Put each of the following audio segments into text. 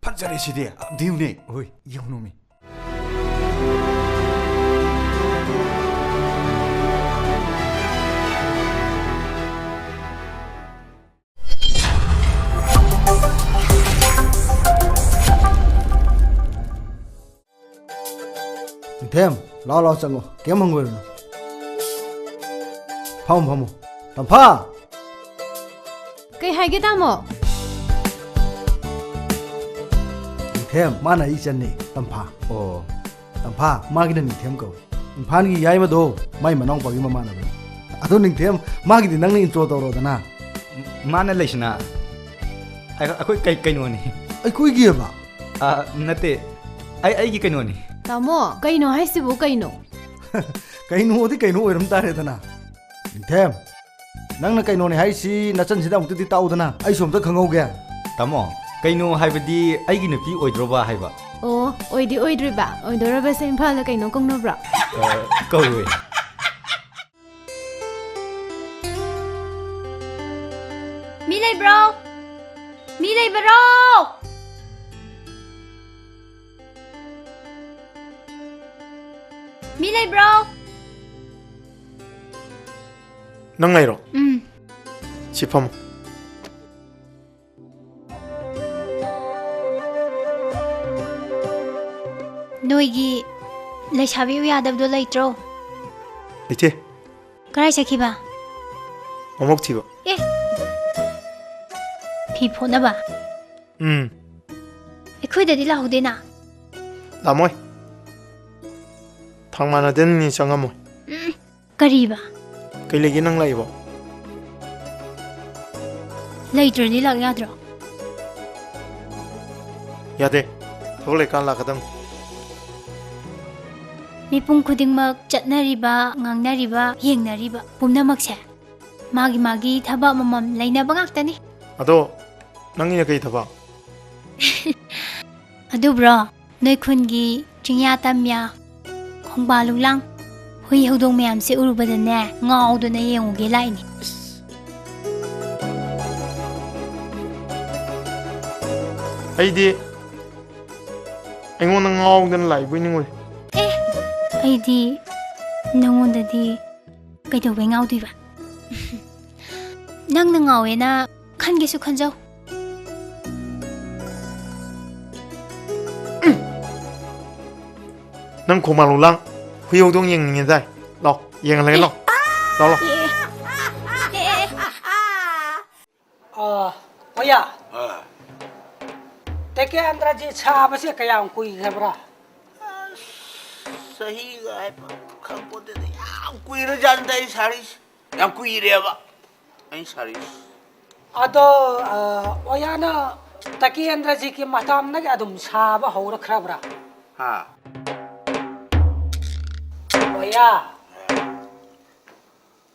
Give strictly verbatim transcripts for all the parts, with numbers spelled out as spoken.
ꯐꯖꯔꯦ ꯁꯤꯗꯤ꯫ ꯑꯝꯇ ꯌꯦꯡꯉꯨꯅꯦ꯫ ꯍꯣꯏ, ꯌꯦꯡꯉꯨꯅꯣꯃꯤ꯫ ꯅꯤꯡꯊꯦꯝ, ꯂꯥꯎ ꯂꯥꯎ ꯆꯪꯉꯣ, ꯀꯩꯝ ꯍꯪꯒꯣꯏꯔꯨꯅꯨ꯫ ꯐꯝꯃꯣ, ꯐꯝꯃꯣ꯫ ꯇꯝꯐꯥ! ꯀꯩ ꯍꯥꯏꯒꯦ, ꯇꯥꯃꯣ? ꯅꯤꯡꯊꯦꯝ, ꯃꯥꯅ ꯑꯩ ꯏꯆꯟꯅꯦ, ꯇꯝꯐꯥ꯫ ꯑꯣ꯫ ꯇꯝꯐꯥ, ꯃꯥꯒꯤꯅ ꯅꯤꯡꯊꯦꯝ ꯀꯧꯏ꯫ ꯏꯝꯐꯥꯜꯒꯤ ꯌꯥꯏꯃꯗꯣ, ꯃꯥꯏ ꯃꯅꯥꯎꯄꯥꯒꯤ ꯃꯃꯥꯟꯅꯕꯅꯤ꯫ ꯑꯗꯣ ꯅꯤꯡꯊꯦꯝ, ꯃꯥꯒꯤꯗꯤ ꯅꯪꯅ intro ꯇꯧꯔꯣꯗꯅ꯫ ꯃꯥꯅ ꯂꯩꯁꯤꯅ ꯑꯩ-, ꯑꯩꯈꯣꯏ ꯀꯩ-, ꯀꯩꯅꯣꯅꯤ꯫ ꯑꯩꯈꯣꯏꯒꯤꯑꯕ? ꯑ, ꯅꯠꯇꯦ꯫ ꯑꯩ, ꯑꯩꯒꯤ ꯀꯩꯅꯣꯅꯤ꯫ ꯇꯥꯃꯣ, ꯀꯩꯅꯣ ꯍꯥꯏꯁꯤꯕꯨ ꯀꯩꯅꯣ? ꯀꯩꯅꯣꯗꯤ ꯀꯩꯅꯣ ꯑꯣꯏꯔꯝ ꯇꯥꯔꯦꯗꯅ꯫ ꯅꯤꯡꯊꯦꯝ, ꯅꯪꯅ ꯀꯩꯅꯣꯅꯦ ꯍꯥꯏꯁꯤ ꯅꯆꯟꯁꯤꯗ ꯑꯃꯨꯛꯇꯗꯤ ꯇꯥꯛꯎꯗꯅ, ꯑꯩꯁꯨ ꯑꯝꯇ ꯈꯪꯍꯧꯒꯦ꯫ ꯇꯥꯃꯣ, ꯀꯩꯅꯣ ꯍꯥꯏꯕꯗꯤ ꯑꯩꯒꯤ ꯅꯨꯄꯤ ꯑꯣꯏꯗ꯭ꯔꯣꯕ ꯍꯥꯏꯕ? ꯑꯣ, ꯑꯣꯏꯗꯤ ꯑꯣꯏꯗ꯭ꯔꯤꯕ꯫ ꯑꯣꯏꯗꯣꯔꯕꯁꯦ ꯏꯝꯐꯥꯜꯗ ꯀꯩꯅꯣ ꯀꯧꯅꯕ꯭ꯔꯣ? ꯑ, ꯀꯧꯋꯦ꯫ ꯃꯤ ꯂꯩꯕ꯭ꯔꯣ? ꯃꯤ ꯂꯩꯕꯔꯣ? ꯃꯤ ꯂꯩꯕ꯭ꯔꯣ? ꯅꯪ ꯂꯩꯔꯣ? ꯎꯝ꯫ ꯁꯤ ꯐꯝꯃꯨ꯫ ꯅꯣꯏꯒꯤ ꯂꯩꯁꯥꯕꯤ ꯎ ꯌꯥꯗꯕꯗꯣ ꯂꯩꯇ꯭ꯔꯣ? ꯂꯩꯇꯦ꯫ ꯀꯔꯥꯏ ꯆꯠꯈꯤꯕ? ꯃꯃꯧ ꯊꯤꯕ꯫ ꯑꯦ! ꯐꯤ ꯐꯣꯠꯅꯕ? ꯎꯝ꯫ ꯑꯩꯈꯣꯏꯗꯗꯤ ꯂꯥꯛꯍꯧꯗꯦꯅ? ꯂꯥꯛꯑꯝꯃꯣꯏ꯫ ꯊꯥꯡ ꯃꯥꯟꯅꯗꯦꯅꯅꯤ ꯆꯪꯉꯝꯃꯣꯏ꯫ ꯎꯝ꯫ ꯀꯔꯤꯕ? ꯀꯩ ꯂꯩꯒꯦ ꯅꯪ ꯂꯥꯛꯏꯕꯣ? ꯂꯩꯇ꯭ꯔꯗꯤ ꯂꯥꯛ ꯌꯥꯗ꯭ꯔꯣ? ꯌꯥꯗꯦ꯫ ꯊꯕꯛ ꯂꯩꯀꯥꯟ ꯂꯥꯛꯀꯗꯝꯅꯤ꯫ ꯃꯤꯄꯨꯝ ꯈꯨꯗꯤꯡꯃꯛ ꯆꯠꯅꯔꯤꯕ, ꯉꯥꯡꯅꯔꯤꯕ, ꯌꯦꯡꯅꯔꯤꯕ ꯄꯨꯝꯅꯃꯛꯁꯦ ꯃꯥꯒꯤ ꯃꯥꯒꯤ ꯊꯕꯛ ꯑꯃꯃꯝ ꯂꯩꯅꯕ ꯉꯥꯛꯇꯅꯤ꯫ ꯑꯗꯣ ꯅꯪꯒꯤꯅ ꯀꯩ ꯊꯕꯛ? ꯑꯗꯨꯕ꯭ꯔꯣ? ꯅꯣꯏ ꯈꯨꯟꯒꯤ ꯆꯤꯡꯌꯥ ꯇꯝꯌꯥ, ꯈꯣꯡꯕꯥꯜ ꯂꯨꯂꯥꯡ, ꯍꯨꯏ ꯍꯧꯗꯣꯡ ꯃꯌꯥꯝꯁꯦ ꯎꯔꯨꯕꯗꯅꯦ ꯉꯥꯎꯗꯅ ꯌꯦꯡꯉꯨꯒꯦ ꯂꯥꯛꯏꯅꯦ꯫ ꯑꯩꯗꯤ ꯑꯩꯉꯣꯟꯗ ꯉꯥꯎꯗꯅ ꯂꯥꯛꯏꯕꯣꯏ ꯅꯤꯡꯉꯨꯔꯦ꯫ ꯑꯦ, ꯑꯩꯗꯤ ꯅꯪꯉꯣꯟꯗꯗꯤ ꯀꯩꯗꯧꯕꯩ ꯉꯥꯎꯗꯣꯏꯕ? ꯅꯪꯅ ꯉꯥꯎꯋꯦꯅ ꯈꯟꯒꯦꯁꯨ ꯈꯟꯖꯧ꯫ ꯅꯪ ꯈꯣꯡꯕꯥꯟ ꯂꯣꯂꯥꯡ ꯍꯨꯏ ꯍꯧꯗꯣꯡ ꯌꯦꯡꯅꯤꯡꯉꯦ ꯗꯥꯏ? ꯂꯥꯎ, ꯌꯦꯡꯍꯜꯂꯒꯦ, ꯂꯥꯎ꯫ ꯂꯥꯎ, ꯂꯥꯎ꯫ ꯑꯦ, ꯑꯦ, ꯑꯦ꯫ ꯑ, ꯑꯣꯌꯥ꯫ ꯑ꯫ ꯇꯦꯀꯦꯟꯗ꯭ꯔꯖꯤꯠ ꯁꯥꯕꯁꯦ ꯀꯌꯥꯝ ꯀꯨꯏꯈ꯭ꯔꯕ꯭ꯔꯥ? ꯑꯁ, ꯆꯍꯤꯒ ꯍꯥꯏꯕ ꯈꯪꯄꯣꯟꯇꯦꯗ꯫ ꯌꯥꯝ ꯀꯨꯏꯔꯖꯥꯠꯅꯤꯗ ꯑꯩ ꯁꯥꯔꯤꯁꯦ꯫ ꯌꯥꯝ ꯀꯨꯏꯔꯦꯕ ꯑꯩ ꯁꯥꯔꯤꯁꯦ꯫ ꯑꯗꯣ, ꯑ, ꯑꯣꯌꯥꯅ ꯇꯦꯀꯦꯟꯗ꯭ꯔꯖꯤꯠꯀꯤ ꯃꯇꯝꯗꯒꯤ ꯑꯗꯨꯝ ꯁꯥꯕ ꯍꯧꯔꯛꯈ꯭ꯔꯕ꯭ꯔꯥ? ꯍꯥ? ꯑꯣꯌꯥ꯫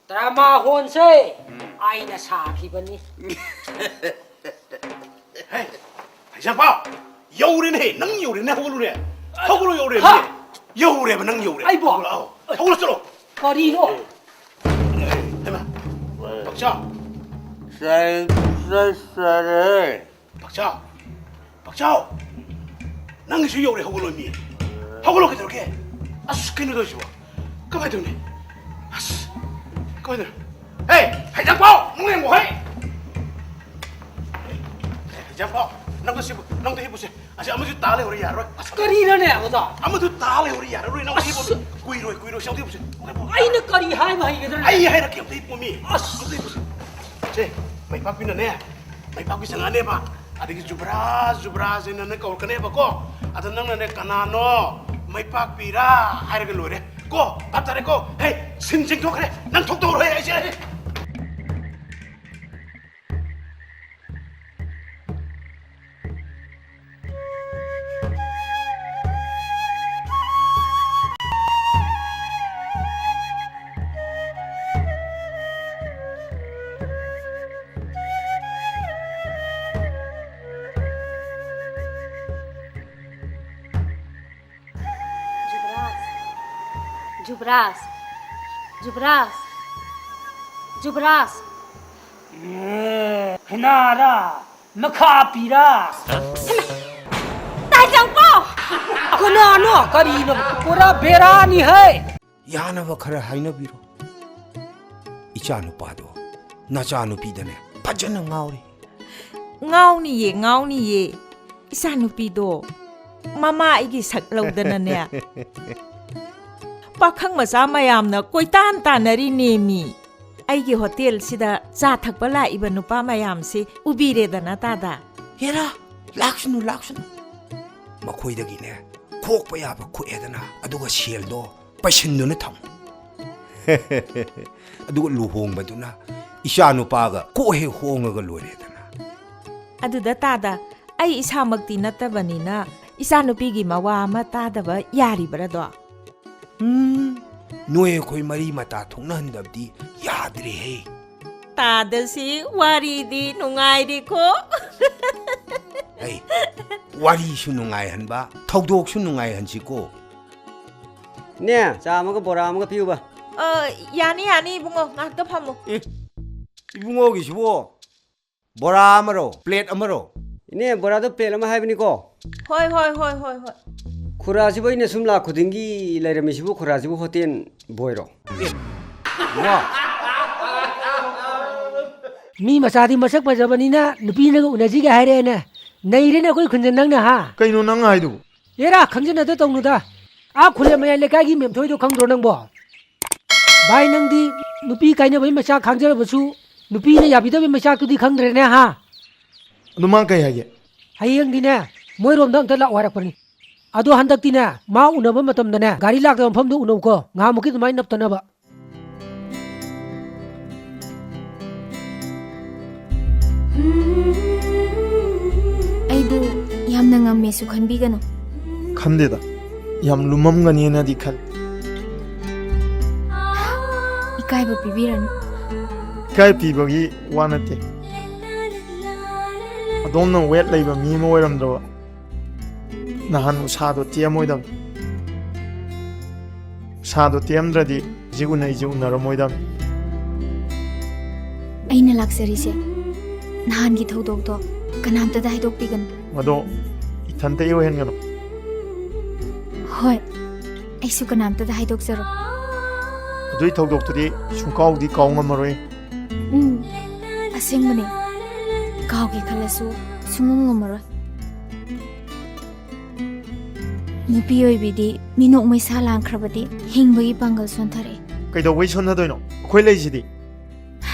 ꯗ꯭ꯔꯃꯥ ꯍꯣꯜꯁꯦ ꯎꯝ꯫ ꯑꯩꯅ ꯁꯥꯈꯤꯕꯅꯤ꯫ ꯍꯦ, ꯐꯩꯖꯥꯛꯄꯥꯎ! ꯌꯧꯔꯦꯅꯦꯍꯦ! ꯅꯪ ꯌꯧꯔꯦꯅꯦ! ꯍꯧꯒꯠꯂꯨꯅꯦ! ꯍꯧꯒꯠꯂꯣ, ꯌꯧꯔꯦꯅꯦ! ꯍꯥ? ꯌꯧꯔꯦꯕ, ꯅꯪ ꯌꯧꯔꯦ! ꯑꯩꯕꯣ? ꯍꯧꯒꯠꯂꯣ, ꯑꯧ, ꯍꯧꯒꯠꯂꯣ, ꯆꯠꯂꯣ! ꯀꯔꯤꯅꯣ? ꯍꯩꯃꯥ! ꯄꯥꯛꯆꯥꯎ! ꯆꯥꯏ-, ꯆꯥꯏ-, ꯆꯥꯔꯦ꯫ ꯄꯥꯛꯆꯥꯎ! ꯄꯥꯛꯆꯥꯎ! ꯅꯪꯒꯤꯁꯨ ꯌꯧꯔꯦ, ꯍꯧꯒꯠꯂꯣ ꯃꯤ! ꯍꯧꯒꯠꯂꯣ ꯀꯩꯗꯧꯔꯒꯦ? ꯑꯁ ꯀꯩꯅꯣ ꯇꯧꯔꯤꯁꯤꯕꯣ? ꯀꯃꯥꯏꯅ ꯇꯧꯅꯤ? ꯑꯁ ꯀꯃꯥꯏꯅ ꯇꯧꯅꯤ? ꯍꯦ! ꯐꯩꯖꯥꯛꯄꯥꯎ! ꯅꯪ ꯌꯦꯡꯉꯣ ꯍꯦ! ꯐꯩꯖꯥꯛꯄꯥꯎ! ꯅꯪꯗꯣ ꯁꯤꯕꯨ, ꯅꯪꯗꯣ ꯍꯤꯞꯄꯨꯁꯦ꯫ ꯑꯁ ꯑꯃꯁꯨ ꯇꯥ ꯂꯩꯍꯧꯔꯦ ꯌꯥꯔꯔꯣꯏ꯫ ꯑꯁ ꯀꯔꯤꯅꯣꯅꯦ ꯑꯣꯖꯥ? ꯑꯃꯗꯨ ꯇꯥ ꯂꯩꯍꯧꯔꯦ ꯌꯥꯔꯔꯣꯏ꯫ ꯅꯪꯗꯣ ꯍꯤꯞꯄꯨ꯫ ꯑꯁ! ꯀꯨꯏꯔꯣꯏ ꯀꯨꯏꯔꯣꯏ ꯁꯤ ꯑꯃꯗ ꯍꯤꯞꯄꯨꯁꯦ꯫ ꯑꯩꯅ ꯀꯔꯤ ꯍꯥꯏꯕ ꯍꯩꯒꯗ꯭ꯔꯥꯅꯦ? ꯑꯩ ꯍꯥꯏꯔꯛꯀꯦ ꯑꯃꯗ ꯍꯤꯞꯄꯣ ꯃꯤ꯫ ꯑꯁ! ꯑꯃꯗ ꯍꯤꯞꯄꯨꯁꯦ꯫ ꯁꯦ ꯃꯩꯄꯥꯛꯄꯤꯅꯅꯦ ꯃꯩꯄꯥꯛꯄꯤ ꯆꯪꯉꯛꯑꯅꯦꯕ꯫ ꯑꯗꯒꯤ ꯖꯨꯕ꯭ꯔꯥꯖ, ꯖꯨꯕ꯭ꯔꯥꯖ ꯍꯥꯏꯅ ꯅꯪ ꯀꯧꯔꯛꯀꯅꯦꯕꯀꯣ꯫ ꯑꯗ ꯅꯪꯅꯅꯦ ꯀꯅꯥꯅꯣ ꯃꯩꯄꯥꯛꯄꯤꯔꯥ ꯍꯥꯏꯔꯒ ꯂꯣꯏꯔꯦ꯫ ꯀꯣ? ꯚꯥꯞ ꯇꯥꯔꯦꯀꯣ? ꯍꯦ, ꯁꯤꯟ ꯆꯤꯡꯊꯣꯛꯈ꯭ꯔꯦ꯫ ꯅꯪ ꯊꯣꯛꯇꯧꯔꯣ ꯍꯦ ꯑꯩꯁꯦ꯫ ꯖꯨꯕ꯭ꯔꯥꯖ! ꯖꯨꯕ꯭ꯔꯥꯖ! ꯖꯨꯕ꯭ꯔꯥꯖ! ꯖꯨꯕ꯭ꯔꯥꯖ! ꯎꯝ, ꯍꯩꯅꯥꯔꯥ? ꯃꯈꯥ ꯄꯤꯔꯥ? ꯍꯩꯃꯥ! ꯀꯅꯥꯅꯣ? ꯀꯔꯤꯅꯣ? ꯄꯨꯔꯥ ꯕꯦꯔꯥꯅꯤ ꯍꯦ꯫ ꯌꯥꯅꯕ ꯈꯔ ꯍꯥꯏꯅꯕꯤꯔꯣ꯫ ꯏꯆꯥ ꯅꯨꯄꯥꯗꯣ ꯅꯆꯥ ꯅꯨꯄꯤꯗꯅꯦ ꯐꯖꯅ ꯉꯥꯎꯔꯤ꯫ ꯉꯥꯎꯅꯤꯌꯦ, ꯉꯥꯎꯅꯤꯌꯦ꯫ ꯏꯆꯥ ꯅꯨꯄꯤꯗꯣ ꯃꯃꯥ ꯑꯩꯒꯤ ꯁꯛ ꯂꯧꯗꯅꯅꯦ꯫ ꯄꯥꯈꯪ ꯃꯆꯥ ꯃꯌꯥꯝꯅ ꯀꯣꯏꯇꯥꯟ ꯇꯥꯟꯅꯔꯤꯅꯦꯃꯤ꯫ ꯑꯩꯒꯤ ꯍꯣꯇꯦꯜꯁꯤꯗ ꯆꯥ ꯊꯛꯄ ꯂꯥꯛꯏꯕ ꯅꯨꯄꯥ ꯃꯌꯥꯝꯁꯤ ꯎꯕꯤꯔꯦꯗꯅ ꯇꯥꯗ꯫ ꯍꯦꯔꯥ, ꯂꯥꯛꯁꯅꯨ, ꯂꯥꯛꯁꯅꯨ꯫ ꯃꯈꯣꯏꯗꯒꯤꯅꯦ ꯈꯣꯛꯄ ꯌꯥꯕ ꯈꯣꯛꯑꯦꯗꯅ, ꯑꯗꯨꯒ ꯁꯦꯜꯗꯣ ꯄꯩꯁꯤꯟꯗꯨꯅ ꯊꯝꯃꯨ꯫ ꯑꯗꯨꯒ ꯂꯨꯍꯣꯡꯕꯗꯨꯅ ꯏꯆꯥ ꯅꯨꯄꯥꯒ ꯀꯣꯛ ꯍꯦꯛ ꯍꯣꯡꯉꯒ ꯂꯣꯏꯔꯦꯗꯅ꯫ ꯑꯗꯨꯗ ꯇꯥꯗ, ꯑꯩ ꯏꯁꯥꯃꯛꯇꯤ ꯅꯠꯇꯕꯅꯤꯅ ꯏꯆꯥ ꯅꯨꯄꯤꯒꯤ ꯃꯋꯥ ꯑꯃ ꯇꯥꯗꯕ ꯌꯥꯔꯤꯕ꯭ꯔꯥꯗꯣ? ꯎꯝ, ꯅꯣꯏ ꯑꯩꯈꯣꯏ ꯃꯔꯤ ꯃꯇꯥ ꯊꯣꯛꯅꯍꯟꯗꯕꯗꯤ ꯌꯥꯗ꯭ꯔꯦꯍꯦ꯫ ꯇꯥꯗꯁꯤ ꯋꯥꯔꯤꯗꯤ ꯅꯨꯡꯉꯥꯏꯔꯤꯀꯣ꯫ ꯑꯩ ꯋꯥꯔꯤꯁꯨ ꯅꯨꯡꯉꯥꯏꯍꯟꯕ, ꯊꯧꯗꯣꯛꯁꯨ ꯅꯨꯡꯉꯥꯏꯍꯟꯁꯤꯀꯣ꯫ ꯏꯅꯦ, ꯆꯥ ꯑꯃꯒ ꯕꯣꯔꯥ ꯑꯃꯒ ꯄꯤꯌꯨꯕ꯫ ꯑ, ꯌꯥꯅꯤ, ꯌꯥꯅꯤ, ꯏꯕꯨꯡꯉꯣ, ꯉꯥꯏꯍꯥꯛꯇ ꯐꯝꯃꯨ꯫ ꯑꯦ, ꯏꯕꯨꯡꯉꯣꯒꯤꯁꯤꯕꯨ ꯕꯣꯔꯥ ꯑꯃꯔꯣ, ꯄ꯭ꯂꯦꯠ ꯑꯃꯔꯣ? ꯏꯅꯦ, ꯕꯣꯔꯥꯗꯣ ꯄ꯭ꯂꯦꯠ ꯑꯃ ꯍꯥꯏꯕꯅꯤꯀꯣ꯫ ꯍꯣꯏ, ꯍꯣꯏ, ꯍꯣꯏ, ꯍꯣꯏ, ꯍꯣꯏ꯫ ꯈꯨꯔꯥꯁꯤꯕꯨ ꯑꯩꯅ ꯁꯨꯝ ꯂꯥꯛ ꯈꯨꯗꯤꯡꯒꯤ ꯂꯩꯔꯝꯃꯤꯁꯤꯕꯨ, ꯈꯨꯔꯥꯁꯤꯕꯨ ꯍꯣꯇꯦꯜ ꯕꯣꯏꯔꯣ? ꯑꯦ, ꯋꯥ꯫ ꯃꯤ ꯃꯆꯥꯗꯤ ꯃꯁꯛ ꯐꯖꯕꯅꯤꯅ ꯅꯨꯄꯤꯅꯒ ꯎꯅꯁꯤꯒꯦ ꯍꯥꯏꯔꯛꯑꯦꯅꯦ꯫ ꯅꯩꯔꯦꯅꯦ ꯑꯩꯈꯣꯏ ꯈꯨꯟꯗ ꯅꯪꯅ, ꯍꯥ? ꯀꯩꯅꯣ ꯅꯪ ꯍꯥꯏꯗꯨꯕꯨ? ꯑꯦꯔꯥ, ꯈꯪꯖꯟꯅꯗ ꯇꯧꯅꯨꯗ꯫ ꯑꯥ ꯈꯨꯂꯦ ꯃꯌꯥꯏ ꯂꯩꯀꯥꯏꯒꯤ ꯃꯦꯝꯊꯣꯏꯗꯣ ꯈꯪꯗ꯭ꯔꯣ ꯅꯪꯕꯣ? ꯚꯥꯏ, ꯅꯪꯗꯤ ꯅꯨꯄꯤ ꯀꯥꯏꯅꯕꯩ ꯃꯆꯥꯛ ꯈꯥꯡꯖꯔꯕꯁꯨ ꯅꯨꯄꯤꯅ ꯌꯥꯕꯤꯗꯕꯩ ꯃꯆꯥꯛꯇꯨꯗꯤ ꯈꯪꯗ꯭ꯔꯦꯅꯦ, ꯍꯥ? ꯑꯗꯨ ꯃꯥ ꯀꯩ ꯍꯥꯏꯒꯦ? ꯍꯌꯦꯡꯗꯤꯅꯦ, ꯃꯣꯏꯔꯣꯝꯗ ꯑꯝꯇ ꯂꯥꯛꯑꯣ ꯍꯥꯏꯔꯛꯄꯅꯤ꯫ ꯑꯗꯣ ꯍꯟꯗꯛꯇꯤꯅꯦ, ꯃꯥ ꯎꯅꯕ ꯃꯇꯝꯗꯅꯦ, ꯒꯥꯔꯤ ꯂꯥꯛꯇꯕ ꯃꯐꯝꯗ ꯎꯅꯧꯀꯣ, ꯉꯍꯥꯟꯃꯨꯛꯀꯤ ꯑꯗꯨꯃꯥꯏꯅ ꯅꯞꯇꯅꯕ꯫ ꯑꯩꯕꯨ ꯌꯥꯝꯅ ꯉꯝꯃꯦꯁꯨ ꯈꯟꯕꯤꯒꯅꯨ꯫ ꯈꯟꯗꯦꯗ, ꯌꯥꯝ ꯂꯨꯝꯃꯝꯒꯅꯤꯅꯗꯤ ꯈꯜꯂꯤ꯫ ꯏꯀꯥꯏꯕ ꯄꯤꯕꯤꯔꯅꯨ꯫ ꯏꯀꯥꯏ ꯄꯤꯕꯒꯤ ꯋꯥ ꯅꯠꯇꯦ꯫ ꯑꯗꯣꯝꯅ ꯋꯦꯠ ꯂꯩꯕ ꯃꯤ ꯑꯃ ꯑꯣꯏꯔꯝꯗ꯭ꯔꯕ? ꯅꯍꯥꯟ ꯎꯁꯥꯗꯣ ꯇꯦꯝꯃꯣꯏꯗꯕꯅꯤ꯫ ꯎꯁꯥꯗꯣ ꯇꯦꯝꯗ꯭ꯔꯗꯤ ꯍꯧꯖꯤꯛ ꯎꯅꯩꯁꯦ ꯎꯅꯔꯝꯃꯣꯏꯗꯕꯅꯤ꯫ ꯑꯩꯅ ꯂꯥꯛꯆꯔꯤꯁꯦ ꯅꯍꯥꯟꯒꯤ ꯊꯧꯗꯣꯛꯇꯣ ꯀꯅꯥꯝꯇꯗ ꯍꯥꯏꯗꯣꯛꯄꯤꯒꯅꯨ꯫ ꯃꯗꯣ ꯏꯊꯟꯇꯒꯤ ꯑꯣꯏꯍꯟꯒꯅꯨ꯫ ꯍꯣꯏ, ꯑꯩꯁꯨ ꯀꯅꯥꯝꯇꯗ ꯍꯥꯏꯗꯣꯛꯆꯔꯣꯏ꯫ ꯑꯗꯨꯏ ꯊꯧꯗꯣꯛꯇꯨꯗꯤ ꯁꯨꯡꯀꯥꯎꯗꯤ ꯀꯥꯎ ꯉꯝꯃꯔꯣꯏ꯫ ꯎꯝ, ꯑꯁꯦꯡꯕꯅꯦ꯫ ꯀꯥꯎꯒꯦ ꯈꯜꯂꯁꯨ ꯁꯨꯡꯉꯝ ꯉꯝꯃꯔꯣꯏ꯫ ꯅꯨꯄꯤ ꯑꯣꯏꯕꯤꯗꯤ ꯃꯤꯅꯣꯛ ꯃꯩꯁꯥ ꯂꯥꯡꯈ꯭ꯔꯕꯗꯤ ꯍꯤꯡꯕꯒꯤ ꯄꯥꯡꯒꯜ ꯁꯣꯟꯊꯔꯛꯏ꯫ ꯀꯩꯗꯧꯕꯩ ꯁꯣꯟꯊꯗꯣꯏꯅꯣ? ꯑꯩꯈꯣꯏ ꯂꯩꯁꯤꯗꯤ꯫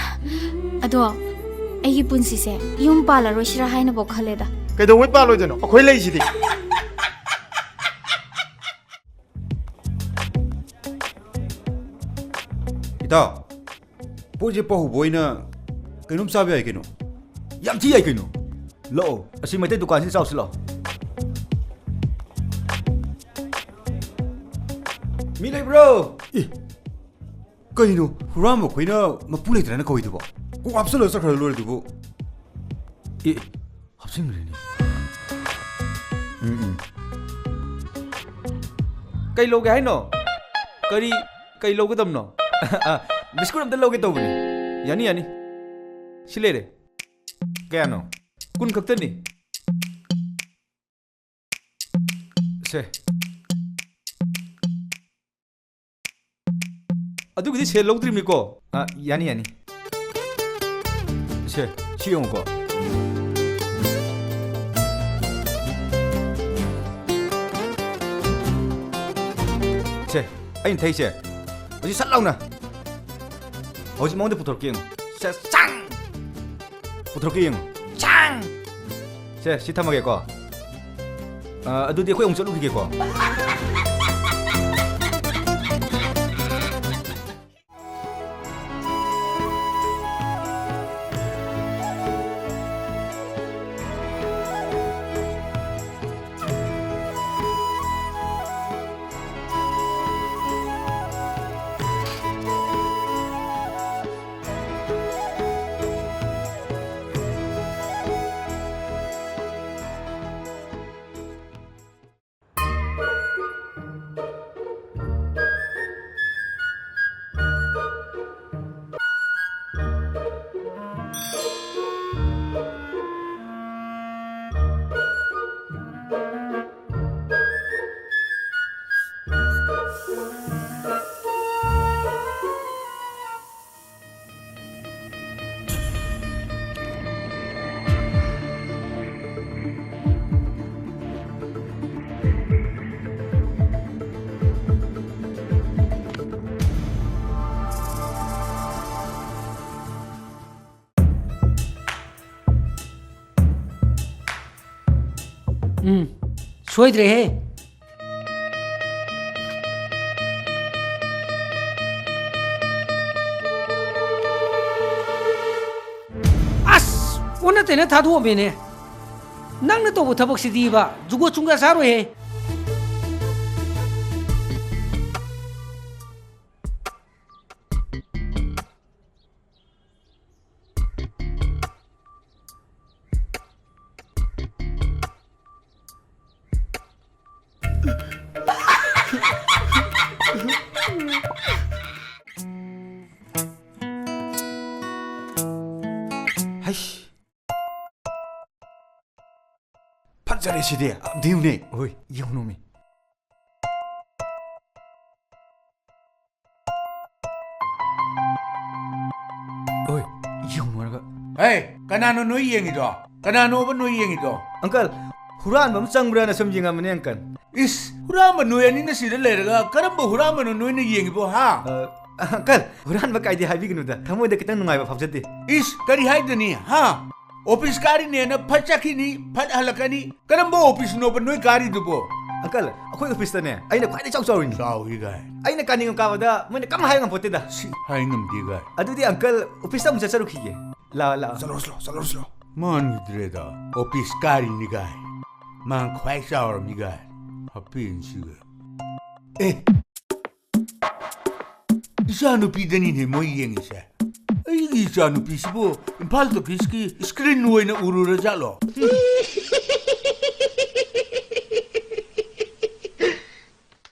ꯑꯗꯣ ꯑꯩꯒꯤ ꯄꯨꯟꯁꯤꯁꯦ ꯌꯨꯝ ꯄꯥꯜꯂꯔꯣꯏꯁꯤꯔꯥ ꯍꯥꯏꯅꯕꯨ ꯈꯜꯂꯦꯗ꯫ ꯀꯩꯗꯧꯕꯩ ꯄꯥꯜꯂꯣꯏꯗꯣꯏꯅꯣ? ꯑꯩꯈꯣꯏ ꯂꯩꯁꯤꯗꯤ꯫ ꯏꯇꯥꯎ, ꯄꯣꯠꯁꯦ ꯄꯥꯍꯧꯕ ꯑꯣꯏꯅ ꯀꯩꯅꯣꯝ ꯆꯥꯕ ꯌꯥꯏ ꯀꯩꯅꯣ? ꯌꯥꯝ ꯊꯤ ꯌꯥꯏ ꯀꯩꯅꯣ꯫ ꯂꯥꯛꯑꯣ, ꯑꯁꯤ ꯃꯩꯇꯩ ꯗꯨꯀꯥꯟꯁꯤꯗ ꯆꯥꯎꯁꯤ ꯂꯥꯛꯑꯣ꯫ ꯃꯤ ꯂꯩꯕ꯭ꯔꯣ? ꯑꯦ, ꯀꯩꯅꯣ, ꯍꯨꯔꯥꯟꯕ ꯑꯩꯈꯣꯏꯅ ꯃꯄꯨ ꯂꯩꯇ꯭ꯔꯅ ꯀꯧꯏꯗꯨꯕꯣ? ꯀꯣꯛ ꯍꯥꯞꯆꯜꯂꯒ ꯆꯠꯈ꯭ꯔ ꯂꯣꯏꯔꯦ ꯑꯗꯨꯕꯨ꯫ ꯑꯦ, ꯍꯥꯞꯆꯤꯟꯈ꯭ꯔꯦꯅꯦ꯫ ꯎꯝ, ꯎꯝ꯫ ꯀꯩ ꯂꯧꯒꯦ ꯍꯥꯏꯅꯣ? ꯀꯔꯤ, ꯀꯩ ꯂꯧꯒꯗꯕꯅꯣ? ꯑ, ꯕꯤꯁꯀꯨꯠ ꯑꯝꯇ ꯂꯧꯒꯦ ꯇꯧꯕꯅꯦ꯫ ꯌꯥꯅꯤ, ꯌꯥꯅꯤ꯫ ꯁꯤ ꯂꯩꯔꯦ꯫ ꯀꯌꯥꯅꯣ? ꯀꯨꯟ ꯈꯛꯇꯅꯤ꯫ ꯁꯦ꯫ ꯑꯗꯨꯒꯤꯗꯤ ꯁꯦꯜ ꯂꯧꯗ꯭ꯔꯤꯕꯅꯤꯀꯣ꯫ ꯑ, ꯌꯥꯅꯤ, ꯌꯥꯅꯤ꯫ ꯁꯦ, ꯁꯤ ꯌꯦꯡꯉꯨꯀꯣ꯫ ꯁꯦ, ꯑꯩꯅ ꯊꯛꯏꯁꯦ꯫ ꯍꯧꯖꯤꯛ ꯁꯠ ꯂꯥꯎꯅ꯫ ꯍꯧꯖꯤꯛ ꯃꯉꯣꯟꯗ ꯄꯨꯊꯣꯔꯛꯀꯦ ꯌꯦꯡꯉꯨ꯫ ꯁꯦ, ꯆꯥꯡ! ꯄꯨꯊꯣꯔꯛꯀꯦ ꯌꯦꯡꯉꯨ꯫ ꯆꯥꯡ! ꯁꯦ, ꯁꯤ ꯊꯝꯃꯒꯦꯀꯣ꯫ ꯑ, ꯑꯗꯨꯗꯤ ꯑꯩꯈꯣꯏ ꯑꯃꯨꯛ ꯆꯠꯂꯨꯈꯤꯒꯦꯀꯣ꯫ ꯎꯝ, ꯁꯣꯏꯗ꯭ꯔꯦꯍꯦ꯫ ꯑꯁ! ꯑꯣꯟꯅ ꯇꯩꯅ ꯊꯥꯗꯣꯛꯑꯝꯃꯦꯅꯦ꯫ ꯅꯪꯅ ꯇꯧꯕ ꯊꯕꯛꯁꯤꯗꯤꯕ, ꯖꯨꯒꯣꯠ ꯆꯨꯡꯒ ꯆꯥꯔꯣꯏꯍꯦ꯫ ꯍꯩꯁ꯫ ꯐꯖꯔꯦ ꯁꯤꯗꯤ꯫ ꯑꯝꯇ ꯌꯦꯡꯉꯨꯅꯦ꯫ ꯍꯣꯏ, ꯌꯦꯡꯉꯨꯅꯣꯃꯤ꯫ ꯍꯣꯏ, ꯌꯦꯡꯉꯨꯔꯒ꯫ ꯍꯦ, ꯀꯅꯥꯅꯣ ꯅꯣꯏ ꯌꯦꯡꯉꯤꯗꯣ? ꯀꯅꯥꯅꯣꯕ ꯅꯣꯏ ꯌꯦꯡꯉꯤꯗꯣ? ꯑꯪꯀꯜ, ꯍꯨꯔꯥꯟꯕ ꯑꯃ ꯆꯪꯕ꯭ꯔꯥꯅ ꯁꯨꯝ ꯌꯦꯡꯉꯝꯕꯅꯦ, ꯑꯪꯀꯜ꯫ ꯏꯁ, ꯍꯨꯔꯥꯟꯕ ꯅꯣꯏ ꯑꯅꯤꯅ ꯁꯤꯗ ꯂꯩꯔꯒ ꯀꯔꯝꯕ ꯍꯨꯔꯥꯟꯕꯅꯣ ꯅꯣꯏꯅ ꯌꯦꯡꯉꯤꯕꯣ, ꯍꯥ? ꯑ, ꯑꯪꯀꯜ, ꯍꯨꯔꯥꯟꯕ ꯀꯥꯏꯗꯤ ꯍꯥꯏꯕꯤꯒꯅꯨꯗ꯫ ꯊꯃꯣꯏꯗ ꯈꯤꯇꯪ ꯅꯨꯡꯉꯥꯏꯕ ꯐꯥꯎꯖꯗꯦ꯫ ꯏꯁ, ꯀꯔꯤ ꯍꯥꯏꯗꯅꯤ, ꯍꯥ? ꯑꯣꯐꯤꯁ ꯀꯥꯔꯤꯅꯦꯅ ꯐꯠ ꯆꯠꯈꯤꯅꯤ, ꯐꯠ ꯍꯜꯂꯛꯀꯅꯤ꯫ ꯀꯔꯝꯕ ꯑꯣꯐꯤꯁꯅꯣꯕ ꯅꯣꯏ ꯀꯥꯔꯤꯗꯨꯕꯣ? ꯑꯪꯀꯜ, ꯑꯩꯈꯣꯏ ꯑꯣꯐꯤꯁꯇꯅꯦ ꯑꯩꯅ ꯈ꯭ꯋꯥꯏꯗꯒꯤ ꯆꯥꯎ ꯆꯥꯎꯔꯤꯅꯤ꯫ ꯆꯥꯎꯏ ꯒꯥꯏ꯫ ꯑꯩꯅ ꯀꯥꯅꯤꯡꯕ ꯀꯥꯕꯗ ꯃꯣꯏꯅ ꯀꯝ ꯍꯥꯏ ꯉꯝꯄꯣꯠꯇꯦꯗ꯫ ꯁꯤ ꯍꯥꯏ ꯉꯝꯗꯦ ꯒꯥꯏ꯫ ꯑꯗꯨꯗꯤ ꯑꯪꯀꯜ, ꯑꯣꯐꯤꯁꯇ ꯑꯃꯨꯛ ꯆꯠꯆꯔꯨꯈꯤꯒꯦ꯫ ꯂꯥꯛꯑꯣ, ꯂꯥꯛꯑꯣ꯫ ꯆꯠꯂꯣ, ꯆꯠꯂꯣ, ꯆꯠꯂꯣ, ꯆꯠꯂꯣ꯫ ꯃꯥꯟꯈꯤꯗ꯭ꯔꯦꯗ, ꯑꯣꯐꯤꯁ ꯀꯥꯔꯤꯅꯤ ꯒꯥꯏ꯫ ꯃꯥ ꯈ꯭ꯋꯥꯏ ꯆꯥꯎꯔꯝꯅꯤ ꯒꯥꯏ꯫ ꯍꯥꯞꯄꯦꯟꯁꯤꯒ꯫ ꯑꯦ, ꯏꯆꯥꯅꯨꯄꯤꯗꯅꯤꯅꯦ ꯃꯣꯏ ꯌꯦꯡꯉꯤꯁꯦ꯫ ꯑꯩꯒꯤ ꯏꯆꯥꯅꯨꯄꯤꯁꯤꯕꯨ ꯏꯝꯐꯥꯜ ꯇꯣꯀꯤꯁꯀꯤ ꯁ꯭ꯀ꯭ꯔꯤꯟ ꯑꯣꯏꯅ ꯎꯔꯨꯔꯖꯥꯠꯂꯣ?